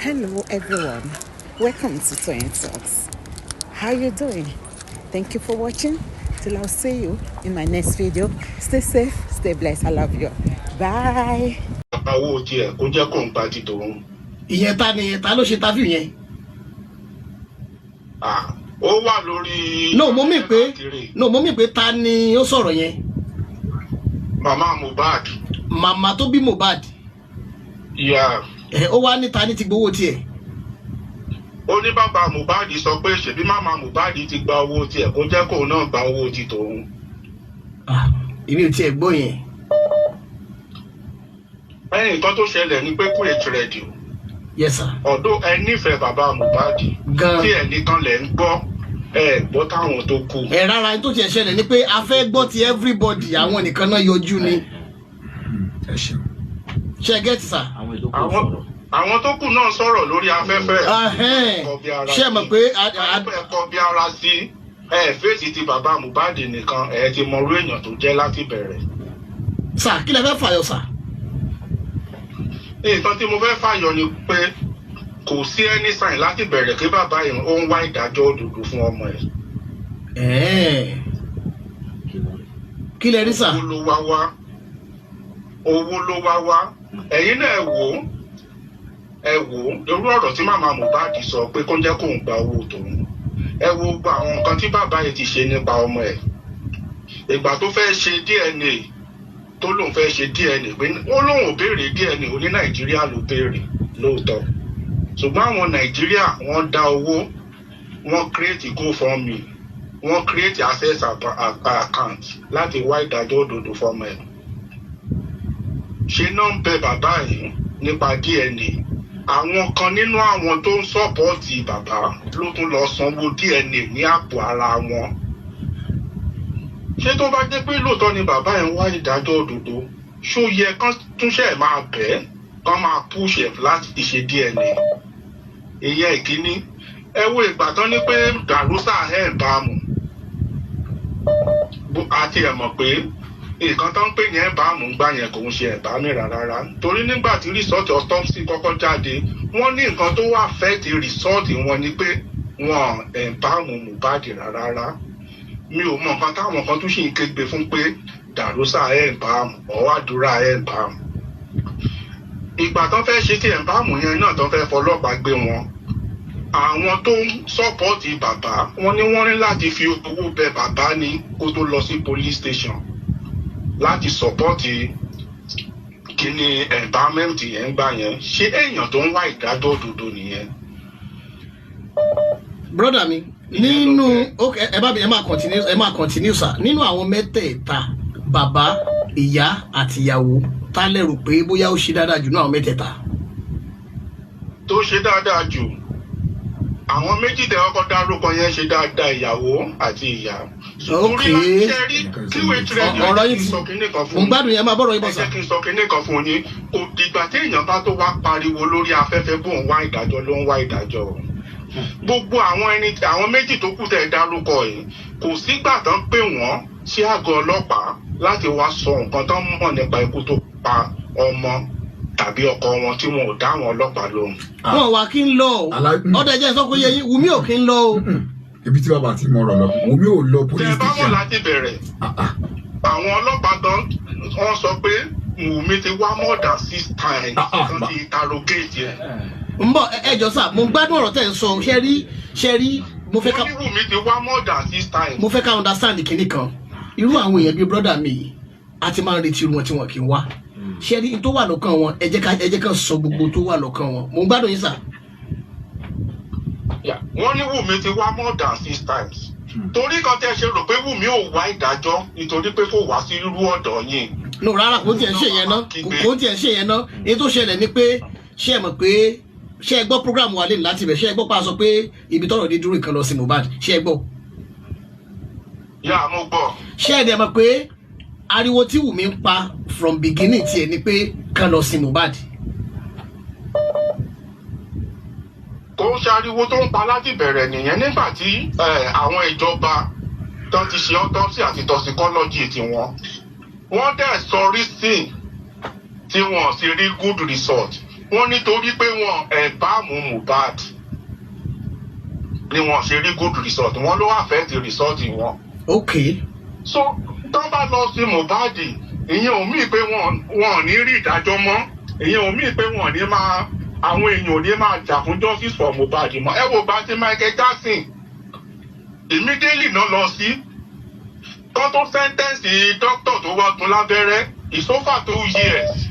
Hello everyone, welcome to Toyeen Talks. How you doing? Thank you for watching. Till I'll see you in my next video. Stay safe, stay blessed. I love you. Bye. Owó tiẹ̀ kó jẹ́ kó ń gba ti tòun. Ìyẹn ta ni? Ta ló ṣe interview yẹn? Ah, ó wà lórí. No, mo mì pé, no, mo mì pé ta ni ó sọ̀rọ̀ yẹn? Màmá Mohbad. Màmá tó bí Mohbad? Yeah. Ẹ ó wá ní ta ní ti gbowó tiẹ̀? Ó ní bàbá Mohbad sọ pé ṣèbí màmá Mohbad ti gba owó tiẹ̀, kó jẹ́ kóun náà gba owó ti tòun. Ah, èmi ò tiẹ̀ gbọ́ yẹn. Ẹ̀yìn nǹkan tó ṣẹlẹ̀ ni pé QH Radio, Yes sir. Ọ̀dọ́ ẹ nífẹ̀ẹ́ bàbá Mohbad, Gan. tí ẹ nìkan lẹ̀ ń gbọ́, ẹ gbọ́ táwọn tó kù. Ẹ rárá, ní tó tiẹ̀ ṣẹlẹ̀ ni pé a fẹ́ gbọ́ ti everybody, àwọn nìkan náà yọjú ni. Ẹ ṣeun. Ṣe get, sir? Àwọn ètò kò Àwọn sọ̀rọ̀. Àwọn tó kù náà sọ̀rọ̀ lórí afẹ́fẹ́. Ahẹ́n. Kọ bí ara Ṣé ẹ mọ̀ sí. pé Ẹ kọ bí ara sí ẹ fèsì ti bàbá Mohbad nìkan, ẹ ti mọ irú èèyàn tó jẹ́ láti bẹ̀rẹ̀. Sir, kí lẹ fẹ́ fàyọ, sir? Nǹkan tí mo fẹ́ fàyọ ni pé kò sí any sign láti bẹ̀rẹ̀ pé bàbá yìí ó ń wá ìdájọ́ òdodo fún ọmọ ẹ̀. Ẹ̀ẹ́. Kí lẹ rí, sir? Owó ló wá wá, owó ló wá wá. Ẹ̀yin náà, ẹ wò ó, ẹ wò ó, irú ọ̀rọ̀ tí màmá Mohbad sọ pé kó jẹ́ kóun gba owó tòun. Ẹ wo gbogbo àwọn nǹkan tí bàbá yìí ti ṣe nípa ọmọ ẹ̀. Ìgbà tó fẹ́ ṣe DNA, tó lóun fẹ́ ṣe DNA, pé ó lóun ò béèrè DNA, ó ní Nàìjíríà ló béèrè lóòótọ́, ṣùgbọ́n àwọn Nàìjíríà, wọ́n dá owó, wọ́n create GoFundMe, wọ́n create access account láti wá ìdájọ́ òdodo fọmọ ẹ̀. Ṣe náà ń bẹ bàbá yìí nípa DNA. Àwọn kan nínú àwọn tó ń support bàbá ló tún lọ sanwó DNA ní àpò ara wọn. Ṣé tó bá jẹ́ pé lóòótọ́ ni bàbá yẹn ń wá ìdájọ́ òdodo, ṣó yẹ kán túnṣe máa bẹ́ẹ̀, kán máa push ẹ̀ láti ṣe DNA? Ìyẹn ìkíní. Ẹ wo ìgbà tán ní pé Dàrúsà ẹ̀ ń bá mu àti ẹ̀ mọ̀ pé nǹkan tó ń pè ní embalm gbà yẹn kò ń ṣe embalm rárá, torí nígbà tí result autopsy kọ́kọ́ jáde, wọ́n ní nǹkan tó wà affect result wọn ni pé wọ́n embalm Mohbad rárá. Mi ò mọ nǹkan táwọn kan tún ṣì ń kégbe fún pé Dàrúsà embalm ọ̀ Àdúrà embalm. Ìgbà tó fẹ́ ṣe tí embalm yẹn náà, tó fẹ́ fọlọ́pàá gbé wọn, àwọn tó ń support bàbá wọn ní wọ́n ní láti fi owó bẹ bàbá ní kó tó lọ sí police station láti support kíní embalmment yẹn gbà yẹn. Ṣé èèyàn tó ń wá ìdájọ́ òdodo nìyẹn? Brother mi, nínú, ok, ẹ bá mi, ẹ máa continue, ẹ máa continue, sir. Nínú àwọn mẹ́tẹ̀ẹ̀ta, bàbá, ìyá àti ìyàwó, tá lẹ́rù pé bóyá ó ṣe dáadáa jù náà, àwọn mẹ́tẹ̀ẹ̀ta? Tó ṣe dáadáa jù, àwọn méjì tẹ ọkọ dárúkọ yẹn ṣe dáadáa, ìyàwó àti ìyá. Torí ṣe rí QH Radio, Ọ̀rọ̀ ẹ jẹ́ yín kí n sọ kinní kan mo fún ń gbádùn yẹn, máa bọ̀rọ̀ yín bọ̀, ẹ sir. jẹ́ kí n sọ kinní kan fún yín. Kò dìgbà téèyàn bá tó wá pariwo lórí afẹ́fẹ́ bóun wá ìdájọ́ ló ń wá ìdájọ́ o. Gbogbo àwọn ẹni, àwọn méjì tó kù tẹ̀ ẹ́ dárúkọ yìí, kò sígbà tán pè wọ́n sí àgọ́ ọlọ́pàá láti wá sọ nǹkan tán mọ̀ nípa ikú tó pa ọmọ tàbí ọkọ wọn tí wọn ò dá àwọn ọlọ́pàá lóhùn. Wọn wà kí ń lọ o. Ọdẹ jẹ́ sọ pé yẹ yín, Wùmí ò kí ń lọ o. Ibi tí bàbá ti mọ̀rọ̀ lọ, Wùmí ò lọ Tẹ police bá mọ̀ station. láti bẹ̀rẹ̀, Ah, ah. àwọn ọlọ́pàá gan, wọ́n sọ pé Wùmí ti wá more than six times Ah, ah, tán ti interrogate ẹ̀. Ń bọ̀, ẹ jọ sir, mo ń gbádùn ọ̀rọ̀ tẹ̀ ń sọ. Ṣe rí, ṣe rí, mo fẹ́ ká Wọ́n ní Wùmí ti wá more than six times. Mo fẹ́ ká understand kinní kan. Irú àwọn èèyàn bíi brother mi yìí, a ti máa ń retí irú wọn tí wọn kì í wá. Ṣe rí tó wà lọ́kàn wọn, ẹ jẹ́ ká sọ gbogbo tó wà lọ́kàn wọn. Mo ń gbádùn yín, sir. Yeah. Wọ́n ní Wùmí ti wá more than six times. Torí kan tẹ́ ṣe rò pé Wùmí ò wá ìdájọ́, nítorí pé kò wá sí irú ọ̀dọ̀ yìí. No, rárá, kò tiẹ̀ ń ṣe yẹn ná, kò tiẹ̀ ń ṣe yẹn ná. Èyí tó ṣẹlẹ̀ ni pé, ṣé ẹ mọ̀ pé, ṣé ẹ gbọ́ program wa lẹ́nu láti ibẹ̀? Ṣé ẹ gbọ́ pa sọ pé ibi tọ́rọ̀ dé dúró, ìkan lọ sí Mohbad? Ṣé ẹ gbọ́? Yà, mo gbọ́. Ṣé ẹ dẹ̀ mọ̀ pé ariwo tí Wùmí ń pa from beginning tiẹ̀ ni pé kán lọ sí Mohbad? Kò ń ṣariwo tó ń pa láti bẹ̀rẹ̀ nìyẹn. Nígbà tí àwọn ìjọba tó ti ṣe autopsy àti toxicology tiwọn, wọ́n dẹ̀ sọ reason tí wọ́n sì rí good result. Wọ́n nítorí pé wọ́n embalm Mohbad ni wọ́n ṣe rí good result. Wọ́n ló affect result wọn. So tán bá lọ sí Mohbad, ìyẹn ò mean pé wọn ò ní rí ìdájọ́ mọ́. Ìyẹn ò mean pé wọn ò ní máa, àwọn èèyàn ò ní máa jà fún justice for Mohbad mọ́. Ẹ wo bá ti Michael Jackson, immediately náà lọ sí kán tó sentence doctor tó wá gun lábẹ́rẹ́, it's over 2 years.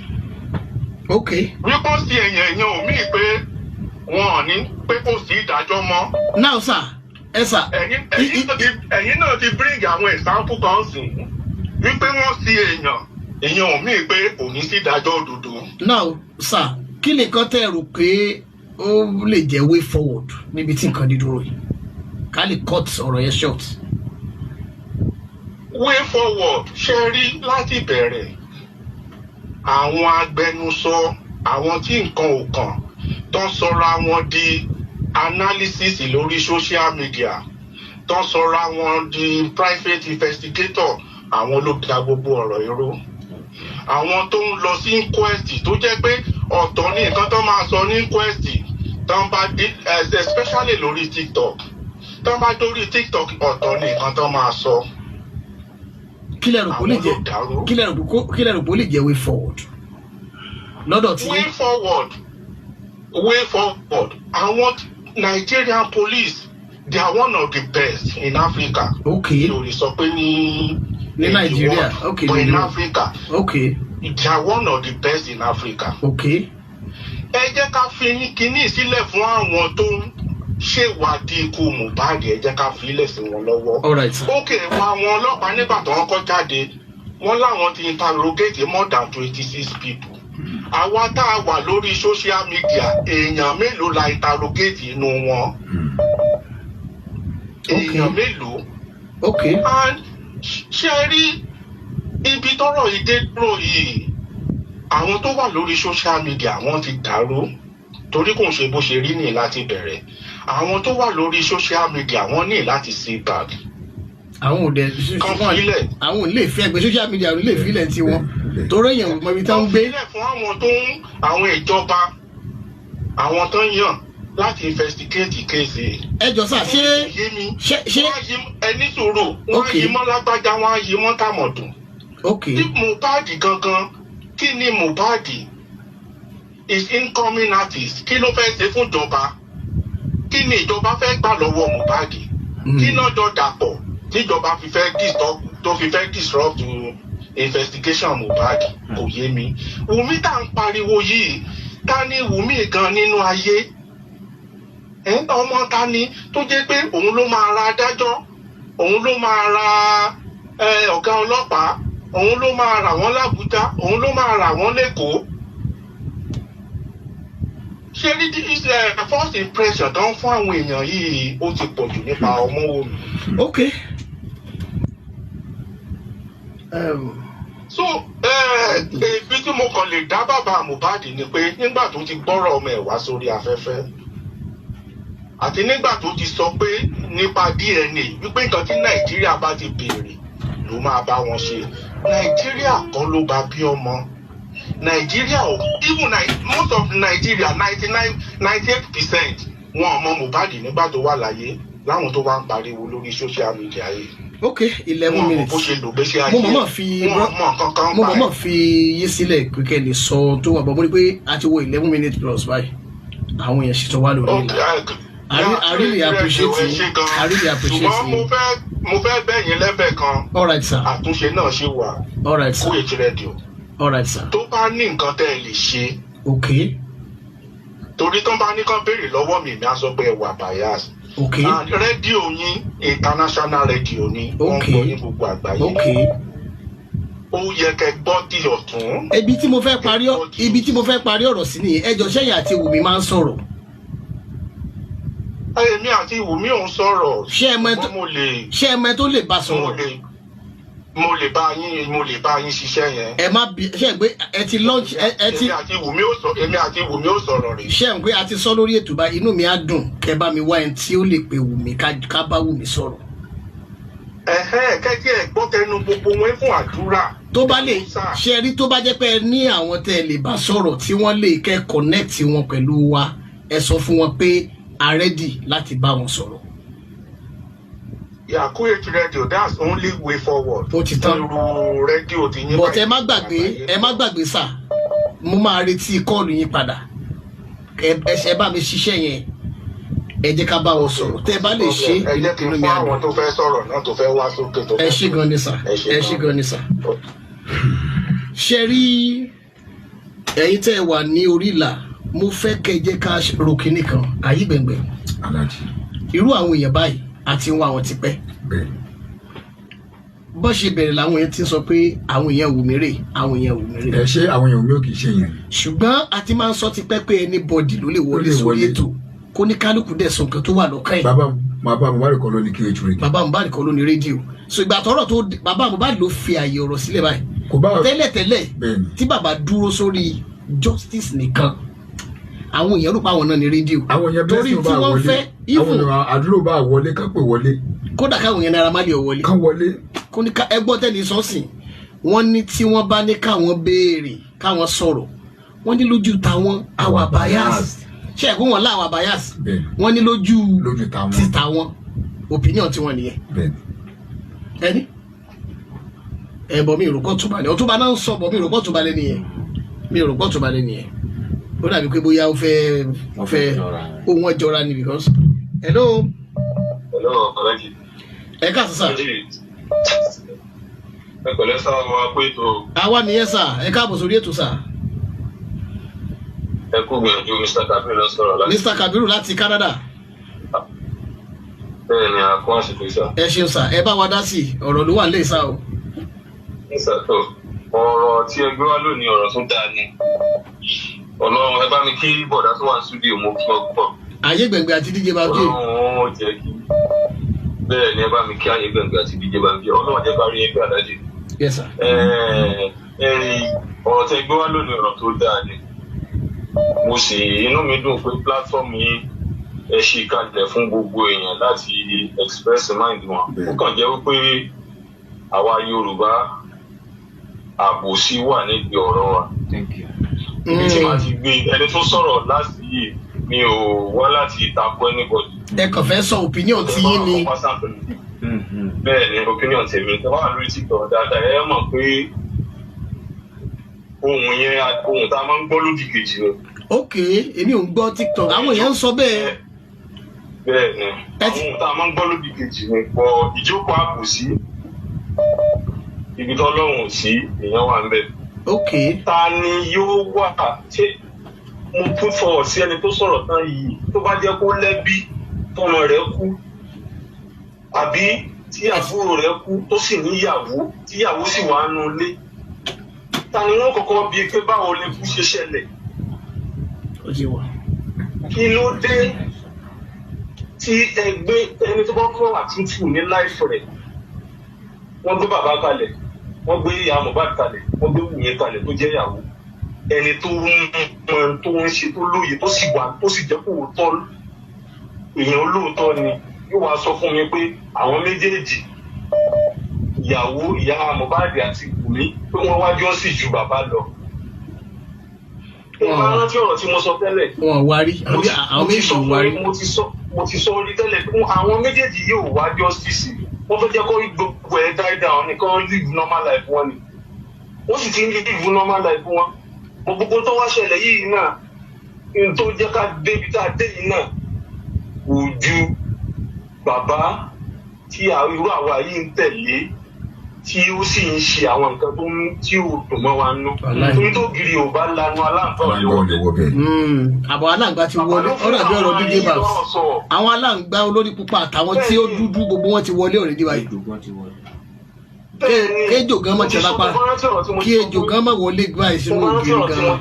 Wípé sí ẹ̀yìn, ẹ̀yìn ò mean pé wọn ò ní pé kò sí ìdájọ́ mọ́. Now sir, ẹ sir. Ẹ̀yin náà ti bring àwọn example kan sí wípé wọ́n sí èèyàn, èèyàn ò mean pé kò ní sí ìdájọ́ òdodo. Now sir, kí ni nǹkan tẹ́ ẹ rò pé ó lè jẹ́ way forward níbi tí nǹkan dídúró yìí, ká lè cut ọ̀rọ̀ yẹn short? Way forward, ṣe rí, láti bẹ̀rẹ̀, àwọn agbẹnusọ, àwọn tí nǹkan ò kàn, tó ń sọra wọn di analysis lórí social media, tó ń sọra wọn di private investigator, àwọn ló da gbogbo ọ̀rọ̀ irú. Àwọn tó ń lọ sí inquest, tó jẹ́ pé ọ̀tọ̀ ní nǹkan tó máa sọ ní inquest, tó ń bá dé, especially lórí TikTok, tó ń bá dórí TikTok, ọ̀tọ̀ ní nǹkan tó máa sọ. Kí lẹ rò pé ó lè Àwọn jẹ́ ló dàrú. Kí lẹ rò pé ó lè jẹ́ way forward lọ́dọ̀ tí? Way forward, way forward, àwọn Nigerian police, they are one of the best in Africa. Mi ò lè sọ pé ní Ní in the Nigeria, world, but in Nigeria. Africa, they are one of the best in Africa. Ẹ jẹ́ ká fi ní kinní sílẹ̀ fún àwọn tó ń ṣèwádìí ikú Mohbad. Ẹ jẹ́ ká fi ilẹ̀ sí wọn lọ́wọ́. All right sir. Ókè, wọn àwọn ọlọ́pàá, nígbà tó wọ́n kọ́ jáde, wọ́n láwọn ti interrogate more than 26 people. Àwa tá a wà lórí social media, èèyàn mélòó la interrogate inú wọn? Èèyàn mélòó? And ṣe rí ibi tọ́rọ̀ yìí dé dúró yìí, àwọn tó wà lórí social media, wọ́n ti dàrú, torí kò ń ṣe bó ṣe rí ní láti bẹ̀rẹ̀. Àwọn tó wà lórí social media, wọ́n ní láti sit back. Àwọn ò dẹ̀ Kan filẹ̀. Àwọn ò lè fi ẹgbẹ́ social media ò lè filẹ̀ tiwọn, torí èèyàn ò mọ ibi tí wọ́n ń gbé. Sílẹ̀ fún àwọn tó ń, àwọn ìjọba, àwọn tó ń yàn láti investigate case. Ẹ jọ sà, ṣé Yé mi. ṣé Wọ́n á yí ẹni sòrò, wọ́n á yí mọ́ lágbájá, wọ́n á yí mọ́ tàmọ̀dùn. Tí Mohbad gangan, kí ni Mohbad is incoming artist, kí ló fẹ́ ṣe fún ìjọba? Kí ni ìjọba fẹ́ gbà lọ́wọ́ Mohbad? Kí náà jọ dàpọ̀ tíjọba fi fẹ́ disturb, tó fi fẹ́ disrupt investigation Mohbad? Kò yé mi. Wùmí tá à ń pariwo yìí, ta ni Wùmí gan nínú ayé? Ẹ, ọmọ ta ni tó jẹ́ pé òun ló máa ra adájọ́, òun ló máa ra ọ̀gá ọlọ́pàá, òun ló máa rà wọ́n l'Ábújá, òun ló máa rà wọ́n l'Ékòó? Ṣé ní this first impression tó ń fún àwọn èèyàn yìí, ó ti pọ̀ jù nípa Ọmọwùmí. So ibi tí mo kàn lè dá bàbá Mohbad ni pé nígbà tó ti gbọ́rọ̀ ọmọ ẹ̀ wá sórí afẹ́fẹ́, àti nígbà tó ti sọ pé nípa DNA, wípé nǹkan tí Nàìjíríà bá ti béèrè ló máa bá wọn ṣe. Nàìjíríà kọ́ ló bá bí ọmọ. Nàìjíríà ò even most of Nigeria, 99, 98%, wọn ò mọ Mohbad nígbà tó wà láyé, láwọn tó wá ń pariwo lórí social media yìí. Ok, 11 Wọn ò mọ minutes. bó ṣe lò gbèsè ayé. Mo mọ̀mọ́ fi Wọn ò mọ nǹkan kan mo pa ẹ̀. mọ̀mọ́ fi yín sílẹ̀ pé kẹ́ ẹ lè sọ tó wà bọ̀. Mo rí pé a ti wọ 11 minutes plus báyìí, àwọn èèyàn sì tó wà lórí ìlà. I really appreciate you. I really appreciate Ṣùgbọ́n you. mo fẹ́ bẹ̀ yín lẹ́bẹ̀ kan. All right sir. Àtúnṣe náà ṣì wà. All right sir. Kuwait Radio, All right sir. tó bá ní nǹkan tẹ́ ẹ lè ṣe, torí tó bá ní kán béèrè lọ́wọ́ mi, mi á sọ pé ẹ wà bias. And rédíò yín, international rédíò ni wọ́n ń gbọ́ ní gbogbo àgbáyé. Ó yẹ kẹ́ gbọ́ ti ọ̀tún. Ibi tí mo fẹ́ parí ọ̀rọ̀ sí nìyẹn. Ẹ jọ, sẹ́yìn àti Wùmí máa ń sọ̀rọ̀? Èmi àti Wùmí ò ń sọ̀rọ̀. Ṣé ẹ mọ ẹ Ṣùgbọ́n mo lè Ṣé ẹ mọ ẹ tó lè bá mo sọ̀rọ̀? lè mo lè bá yín ṣiṣẹ́ yẹn. Ẹ má bí ṣe é pé ẹ ti launch ẹ ti Èmi àti Wùmí ò sọ̀rọ̀ rè. Ṣe é pé a ti sọ lórí ètò báyìí? Inú mi á dùn kẹ́ bá mi wá ẹni tí ó lè pe Wùmí, ká bá Wùmí sọ̀rọ̀. Ẹ̀hẹ́, kẹ́kí ẹ̀ gbọ́ tẹnu gbogbo wọn fún àdúrà. Tó bá lè ṣe rí, tó bá jẹ́ pé ẹ ní àwọn tẹ́ ẹ lè bá sọ̀rọ̀ tí wọ́n lè kẹ́ connect wọn pẹ̀lú wa, ẹ sọ fún wọn pé a ready láti bá wọn sọ̀rọ̀. Yeah, QH radio, that's only way forward. Ó ti tán. Irú rédíò ti yín But ẹ báyìí. má gbàgbé, ẹ má gbàgbé sà, mo máa retí call yín padà. Ẹ bá mi ṣiṣẹ́ yẹn, ẹ jẹ́ ká bá wọn sọ̀rọ̀ tẹ́ ẹ bá lè ṣe. Ẹ jẹ́ kí n Inú fún mi á àwọn dùn. tó fẹ́ sọ̀rọ̀ náà, tó fẹ́ wá sókè, tó Ẹ fẹ́ ṣé gan ni sà. Ẹ ṣé. Ẹ ṣé gan ni sà. Ṣe rí, ẹ̀yin tẹ́ ẹ wà ní orí ìlà, mo fẹ́ kẹ́ ẹ jẹ́ ká ro kinní kan ayé gbẹ̀ngbẹ̀. Alájí. Irú àwọn èèyàn báyìí àti wọn àwọn ti pẹ́. Bó ṣe bẹ̀rẹ̀ làwọn èèyàn ti ń sọ pé àwọn èèyàn wù mí rè, àwọn èèyàn wù mí rè. Ẹ ṣé, àwọn èèyàn mi ò kì í ṣe yẹn. Ṣùgbọ́n a ti máa ń sọ ti pẹ́ pé anybody ló lè wọlé Ló lè sórí wọlé. ètò, kó ní kálukú dẹ̀ sọ nǹkan tó wà lọ́kàn ẹ̀. Bàbá Mohbad kọ́ ló ní QH radio. Bàbá Mohbad kọ́ ló ní rédíò, so ìgbà tọ́rọ̀ tó bàbá Mohbad ló fi àyè ọ̀rọ̀ sílẹ̀ báyìí. Kò bá Tẹ́lẹ̀tẹ́lẹ̀, Bẹ́ẹ̀ni. tí bàbá dúró sórí justice nìkan, àwọn èèyàn rò pé àwọn náà ní rédíò. Àwọn èèyàn Torí blessing tí bá wọ́n wọlé, fẹ́ àwọn even èèyàn àdúrà bá wọlé, kán pè wọlé. Kódà káwọn èèyàn Naira Marley ò wọlé. Kán wọlé. Kó ní ká ẹgbọ́n tẹ́lẹ̀ sọ́sìn, wọ́n ní tí wọ́n bá ní káwọn béèrè, káwọn sọ̀rọ̀, wọ́n ní lójú táwọn àwa bias, ṣe ẹ̀kọ́ wọn láwa bias. Wọ́n ní lójú Lójú táwọn. ti tàwọn, opinion tiwọn nìyẹn. Ẹni ẹbọ mi ìròkọ túbalẹ, ọtúba náà ń sọ bọ, mi ìròkọ túbalẹ nìyẹn, mi ìròkọ túbalẹ nìyẹn. Ó dàbí pé bóyá ó fẹ́ ó fẹ́ ó wọ́n jọra ni because, hello. Hello, Alhaji. Ẹ káàsán sà. Ẹ pẹ̀lẹ́ sáà wa pé tó. Àwa nìyẹn sà, ẹ káàbọ̀ sórí ètò sà. Ẹ kú gbìyànjú. Mr. Kabir ló sọ̀rọ̀ láti. Mr. Kabiru láti Canada. Bẹ́ẹ̀ ni, a kó àsìkò sà. Ẹ ṣeun sà, ẹ bá wa dá sí i, ọ̀rọ̀ ló wà nílẹ̀ sà o. Sà tó ọ̀rọ̀ tí ẹ gbé wá lónìí, ọ̀rọ̀ tó dáa ni. Ọlọ́run, ẹ bá mi kí bọ̀dá tó wà ní studio, mo kí ọ púpọ̀. Ayé gbẹ̀ngbẹ̀ àti DJ Babjé. Ọlọ́run ó jẹ́ kí, bẹ́ẹ̀ ni, ẹ bá mi kí ayé gbẹ̀ngbẹ̀ àti DJ Babjé. Ọlọ́run jẹ́ ká rí ẹgbẹ́ àdájì. Yes sir. Ọ̀rọ̀ tẹ́ gbé wá lónìí, ọ̀rọ̀ tó dáa ni. Mo sì inú mi dùn pé platform yìí, ẹ ṣí kalẹ̀ fún gbogbo èèyàn láti express mind wọn. Ó kàn jẹ́ wípé àwa Yorùbá, àbòsí wà níbi ọ̀rọ̀ wa. Thank you. Ibi tí màá ti gbé ẹni tó sọ̀rọ̀ láti yìí, mi ò wá láti tako anybody. Ẹ kàn fẹ́ sọ opinion tí yín ni. Bẹ́ẹ̀ ni, opinion tèmi. Tẹ́ bá wà lórí TikTok dáadáa, ẹ mọ̀ pé ohun yẹn, ohun tá a máa ń gbọ́ lódì kejì ni. Ok, èmi ò ń gbọ́ TikTok, àwọn èèyàn ń sọ bẹ́ẹ̀. Bẹ́ẹ̀ ni. Ẹ ti- Àwọn ohun tá a máa ń gbọ́ lódì kejì ni pọ̀. Ìjókòó àbòsí, ibi tọ́lọ́run ò sí, èèyàn wà ń bẹ̀. Ta ni yóò wà? Ṣé mo put forward sí ẹni tó sọ̀rọ̀ tán yìí, tó bá jẹ́ kó lẹ́bí tọmọ rẹ̀ kú, àbí tí àbúrò rẹ̀ kú, tó sì níyàwó, tíyàwó sì wà nù ilé, ta ni wọ́n kọ́kọ́ bi pé báwo lè kú ṣe ṣẹlẹ̀? Ó ti wà. Kí ló dé tí ẹgbẹ́ ẹni tó bá fẹ́ wà tútù ní life rẹ̀, wọ́n gbé bàbá kalẹ̀, wọ́n gbé ìyá Mohbad kalẹ̀, wọ́n gbé Wùmí kalẹ̀ tó jẹ́ ìyàwó, ẹni tó ń mọ tó ń ṣe, tó lóye, tó sì wà, tó sì jẹ́ kó tọ́, èèyàn olóòótọ́ ni, yóò wá sọ fún mi pé àwọn méjèèjì, ìyàwó ìyá Mohbad àti Wùmí, pé wọ́n wá jọ́sì ju bàbá lọ? Ẹ máa rántí ọ̀rọ̀ tí mo sọ tẹ́lẹ̀. Wọn wá rí àbí àwọn méjì ò wá rí. Mo ti sọ rí tẹ́lẹ̀ pé àwọn méjèèjì yóò wá justice, wọ́n fẹ́ jẹ́ kó gbogbo ẹ̀ die down nìkan, live normal life wọn ni. Wọ́n sì ti ń live normal life wọn. Mo gbogbo tó wá ṣẹlẹ̀ yìí náà, n tó jẹ́ ká débi tá a dé yìí náà kò ju bàbá tí irú àwa yìí ń tẹ̀lé, tí ó sì ń ṣe àwọn nǹkan tó ń tí ò dùn mọ́ wa nú. Wàláhì. Torí tó gírí ò bá lanu, aláǹfà ò lè Aláǹgbá ò wọlé. lè wọ bẹ́ẹ̀. Àbọ̀ aláǹgbá ti wọlé, ọ̀rọ̀ àbí ọ̀rọ̀ DJ Babs, àwọn aláǹgbá olórí pupa àtàwọn tí ó dúdú, gbogbo wọn ti wọlé already báyìí. Kéjò gan mọ̀ tẹ̀ lápá, kí ejò gan mọ̀ wọlé báyìí sínú ògiri gan.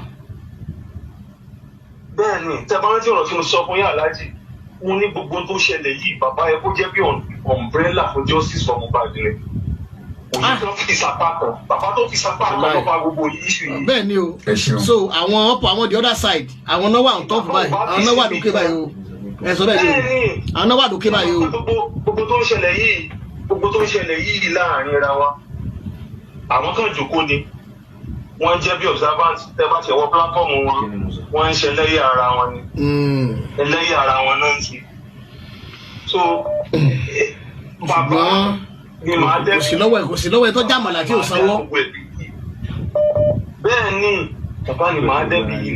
Bẹ́ẹ̀ni, tẹ́ bá rántí ọ̀rọ̀ tí mo sọ fún yín, Aláàjì, mo ní gbogbo tó ṣẹlẹ̀ yìí, bàbá ẹ kó jẹ́ bí umbrella fún justice for Mohbad ni. Òye tó fi sapá kan, bàbá tó fi sapá kan ló fa gbogbo issue yìí. Bẹ́ẹ̀ ni o. Ẹ ṣeun. So àwọn up, àwọn the other side, àwọn náà wà on top báyìí, àwọn náà wà lókè báyìí o. Ẹ sọ bẹ́ẹ̀ ni o. Bẹ́ẹ̀ni. Àwọn náà wà lókè báyìí o. Gbogbo tó ń ṣẹlẹ̀ yìí, Gbogbo tó ń ṣẹlẹ̀ yìí láàrin ra wa, àwọn kan jòkó ni wọ́n jẹ́ bí observant. Tẹ́ bá ti wọ platform wọn, wọ́n ń ṣe ẹlẹ́yà ara wọn ni. Ẹlẹ́yà ara wọn náà ń ṣe. So bàbá Ṣùgbọ́n ni màá kò dẹ́bi. sí lọ́wọ́ ẹ̀, kò sí lọ́wọ́ ẹ̀ tó jàmàlà tí ò sanwó. Bẹ́ẹ̀ ni, bàbá ni màá dẹ́bi yìí.